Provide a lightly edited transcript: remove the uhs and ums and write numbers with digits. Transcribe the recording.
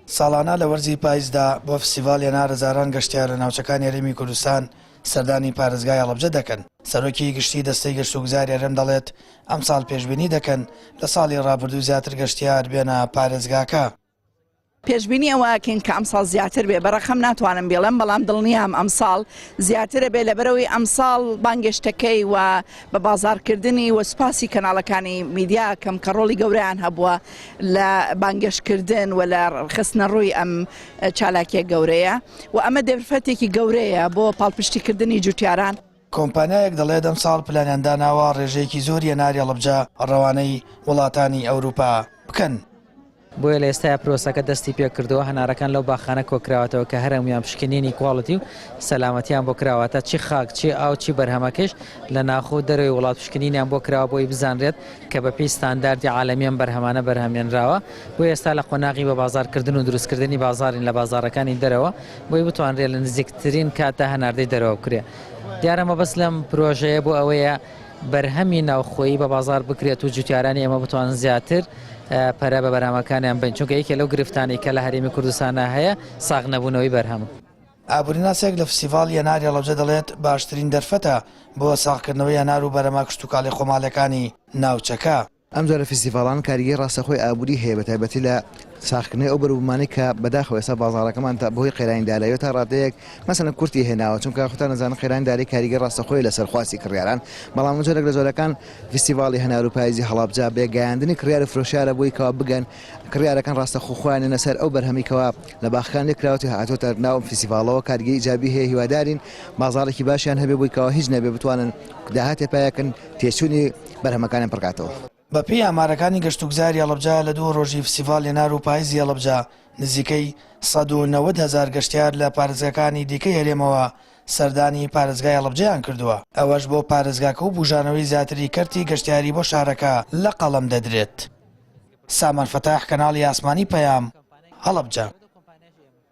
ساڵانە لە وەرزی پایزدا بۆ فستیڤاڵی هەنار هەزاران گەشتیار لە ناوچەکانی هەرێمی کوردستان سەردانی پارێزگای هەڵەبجە دەکەن. سەرۆکی گشتیی دەستەی گەشتوگوزاری هەرێم دەڵێت، ئەمساڵ پێشبینی دەکەن لە ساڵی رابردوو زیاتر گەشتیار بێنە پارێزگاکە. پێشبینی ئەوە ئەکەین کە ئەمساڵ زیاتر بێ، بە رەقەم ناتوانم بیڵێم، بەڵام دڵنیام ئەمساڵ زیاترە بێ، لەبەرئەوەی ئەمساڵ بانگێشتەکەی و بە بازاڕکردنی و سوپاسی کەناڵەکانی میدیا ئەکەم کە ڕۆڵی گەورەیان هەبووە لە بانگێشتکردن و لە خستنەڕووی ئەم چالاکیە گەورەیە و ئەمە دەرفەتێکی گەورەیە بۆ پاڵپشتیکردنی جوتیاران. کۆمپانیایەک دەڵێت ئەمساڵ پلانیان داناوە ڕێژەیەکی زۆری هەناری هەڵەبجە ڕەوانەی وڵاتانی ئەوروپا بکەن. بۆیە لە ئێستایا پرۆسەکە دەستی پێکردووە، هەنارەکان لەو باخانە کۆکراوەتەوە کە هەرەمویان پشکنینی کواڵیتی و سەلامەتیان بۆ کراوەتە، چی خاک، چی ئاو، چی بەرهەمەکەیش لە ناوخۆ و دەرەوەی وڵات پشکنینیان بۆ کراوە بۆی بزانرێت کە بەپێی ستانداردی عالەمی ئەم بەرهەمانە بەرهەمێنراوە، بۆیە ئێستا لە قۆناغی بەبازاڕکردن و دروستکردنی بازاڕین لە بازاڕەکانی دەرەوە بۆی بتوانرێت لە نزیکترین کاتدا هەناردەی دەرەوە بکرێت. دیارە مەبەست لەم پرۆژەیە بۆ ئەوەیە بەرهەمی ناوخۆیی بە بازاڕ بکرێت و جوتیارانی ئێمە بتوانن زیاتر پەرە بە بەرهەمەکانیان بەن، چونکە یەکێ لەو گرفتانەی کە لە هەرێمی کوردستانا هەیە ساغ نەبوونەوەی بەرهەمە. ئابووریناسێک لە فستیڤاڵی هەناری هەڵەبجە دەڵێت، باشترین دەرفەتە بۆ ساغکردنەوەی هەنار و بەرهەمە کشتوکاڵی خۆماڵیەکانی ناوچەکە. ئەم جۆرە فیستیڤاڵانە کاریگەری ڕاستەخۆی ئابووری هەیە بەتایبەتی لە ساغکردنەوەی ئەو بەروبوومانەی کە بەداخەوە ئێستا بازاڕەکەمان تا بەهۆی قەیرانی داراییەوە تا ڕادەیەک مەسەلەن کورتی هێناوە چونکە خۆتان ئەزانن قەیرانی دارایی کاریگەری ڕاستەخۆی لەسەر خواستی کڕیاران بەڵام ئەم جۆرێک لە جۆرەکان فیستیڤاڵی هەنار و پایزی هەڵەبجە بێ گەیاندنی کڕیار و فرۆشیارە بۆی کەوا بگەن کڕیارەکان ڕاستەخۆ خۆیان نێنە سەر ئەو بەرهەمی کەوا لە باخەکان لێ کراوەتی هاتۆتە ناو ئەم فیستیڤاڵەوە کاریگەری ئیجابی هەیە هیوادارین بازاڕێکی باشیان هەبێ بۆی کەوا هیچ نەبێ بتوانن داهاتێ پایەکەن تێچوونی بەرهەمەکانیان پڕکاتەوە. بەپێی ئامارەکانی گەشتوگوزاری هەڵەبجە لە دوو ڕۆژی فستیڤاڵی هەنار و پایزی هەڵەبجە نزیکەی 190 هەزار گەشتیار لە پارێزگاکانی دیکەی هەرێمەوە سەردانی پارێزگای هەڵەبجەیان کردووە، ئەوەش بۆ پارێزگاکە و بوژانەوەی زیاتری کەرتی گەشتیاری بۆ شارەکە لە قەڵەم دەدرێت. سامان فەتاح، کەناڵی ئاسمانی پەیام، هەڵەبجە.